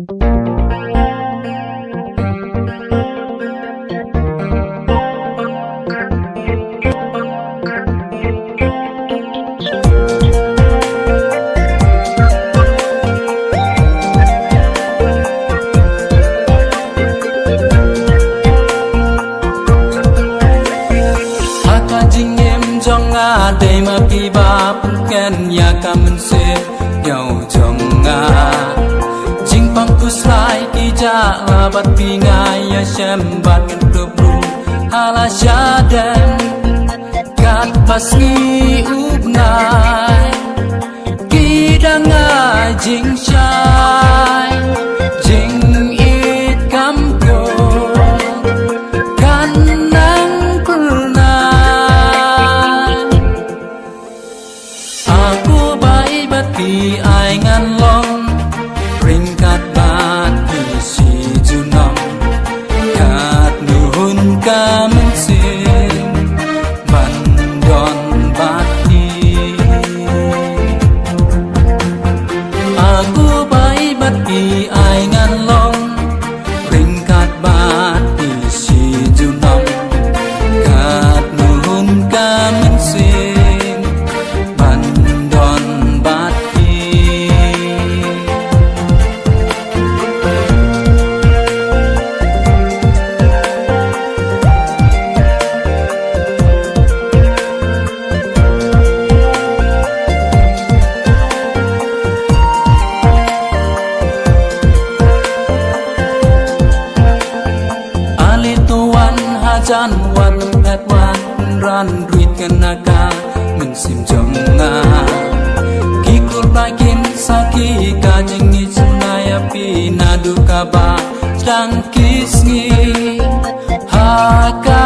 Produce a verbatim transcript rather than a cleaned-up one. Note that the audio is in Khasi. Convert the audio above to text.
Ha ka jingim jong nga dei ma phi ba pynken ïa ka mynsiem hynñiew jong nga. Jingpang khuslai ki jah la bad phi nga ïashem bad kyntup ruh ha la shadem. Katba sngi u bnai ki dang ai jingshai, jingïeit kam ko kan nang pynai. A ko Bai bad phi ai ngan long ryngkat bad phi shi junom. Katno hun ka mynsiem ban don bad phi. A ko Bai bad phi ai ngan long ryngkat bad phi shi junom. Katno hun ka mynsiem ban don bad phi. Ale to wan hajan wan phet wan ran rit kane ka mynsiem jong nga. Ki kur ba kin sakhi ka jingïeit jong nga ïa phi naduh kaba dang ki sngi. Ha ka